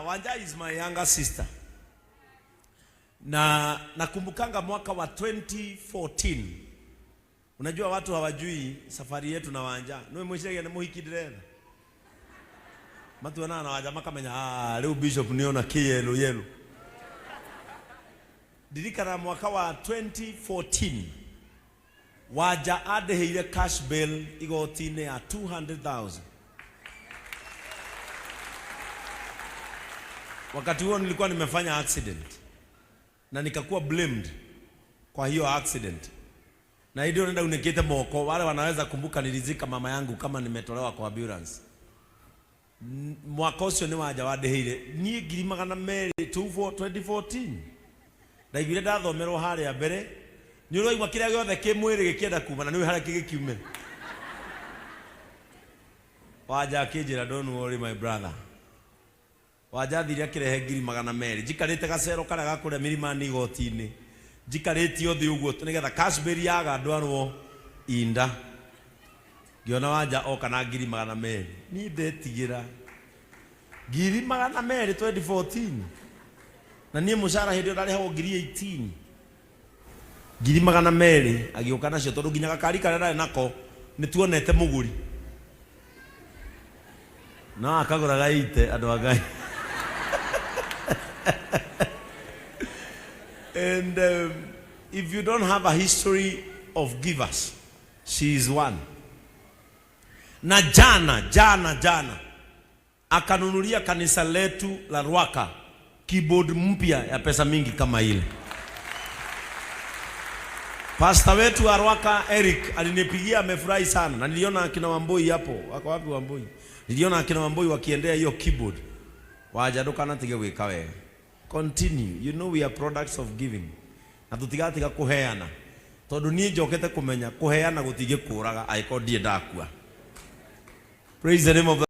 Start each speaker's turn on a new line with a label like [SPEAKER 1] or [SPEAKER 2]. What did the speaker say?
[SPEAKER 1] Wanja is my younger sister. Na nakumbukanga mwaka wa 2014. Unajua watu hawajui safari yetu na Wanja. Niwe mwiciragia nĩ mũhiki ndĩretha. Matuonaga na Wanja makamenya, ah, rĩu bishop nĩona kĩyelo yelo. Ndirikana mwaka wa 2014 Wanja andĩhĩire cash bail igoti-inĩ ya 200,000. Wakati huo nilikuwa nimefanya accident na nikakuwa blamed kwa hiyo accident, na ndio nenda unikite moko. Wale wanaweza kumbuka nilizika mama yangu kama nimetolewa kwa ambulance. Mwaka ũcio nĩ Wanja wandĩhĩire niĩ 200,000 2014. Ndaiguire ndathomerwo harĩa mbere, nĩ ũraigua kĩrĩa gĩothe kĩ mwĩrĩ gĩkĩenda kuma na nĩ harĩa kĩgĩkiumĩra. Wanja akĩnjĩra, "Don't worry, my brother." Wanja athire akĩrehe 200,000. Njikarĩte gacero karĩa ga kũrĩa Milimani igoti-inĩ, njikarĩtio thĩ ũguo nĩgetha cash bail yaga ndwarwo inda, ngĩona Wanja oka na 200,000. Niĩ ndetigĩra 200,000 2014, na niĩ mũcara hĩndĩ ĩyo ndarĩhagwo 18,000. 200,000 agĩũka nacio, tondũ nginya gakari karĩa ndarĩ nako nĩ tuonete mũgũri no akagũraga ite andũ a Ngai. And if you don't have a history of givers, she is one. Na jana jana jana akanunulia kanisa letu la Rwaka keyboard mpya ya pesa mingi kama ile. Pasta wetu wa Rwaka Eric alinipigia, amefurahi sana, na niliona akina Wambui hapo. Wako wapi Wambui? Niliona akina Wambui wakiendea hiyo keyboard. Wanja, ndũkanatige gwĩka wega. Continue. You know we are products of giving. Na tũtigatiga kũheana. Tondũ niĩ njokete kũmenya kũheana gũtingĩkũraga angĩkorwo ndirĩ ndakua. Praise the name of the